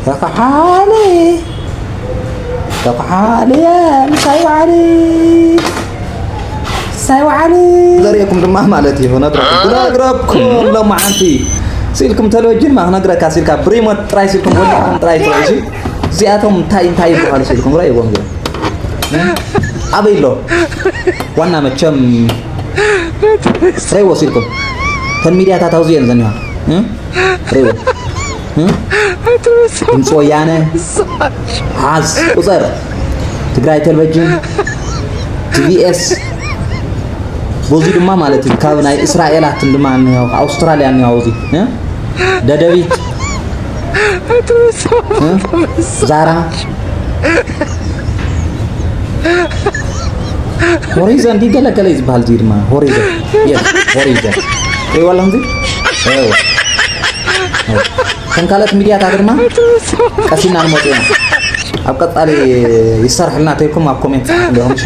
ተኸሓለ ተኸሓለ ምሳይ ወዓለ ምሳይ ወዓለ ዘርእየኩም ድማ ማለት እዩ። ነግረኩም ነግረኩም ሎማዓንቲ ሲልኩም ተለቪጅን ማ ክነግረካ ሲልካ ብሪሞት ጥራይ ሲልኩም ወዲኹም ጥራይ ጥራይ እሺ። እዚኣቶም እንታይ እንታይ ይበሃሉ ሲልኩም ራእይዎም እዮም። ኣበይ ኣሎ ዋና መቸም ሬ ወሲድኩም ተን ሚድያታት ኣውዚኤን ዘኒዋ ሬ ድምፂ ወያነ ሓዝ ቁፅር ትግራይ ቴሌቪዥን ቲቪኤስ በዚ ድማ ማለት እዩ ካብ ናይ እስራኤላትን ድማ እኒሀው ኣውስትራልያ እኒሀው እዚ ደደቢት ዛራ ሆሪዘን ድዩ ገለገለ እዩ ዝበሃል እዚ ድማ ሆሪዘን የስ ሆሪዘን ሪዋላ እንዚ ከም ካልኦት ሚድያታት ድማ ቀሲና ንመፁ ኢና ኣብ ቀፃሊ ይሰርሕልና ተይልኩም ኣብ ኮሜንት ፃሓፍልኩም እሺ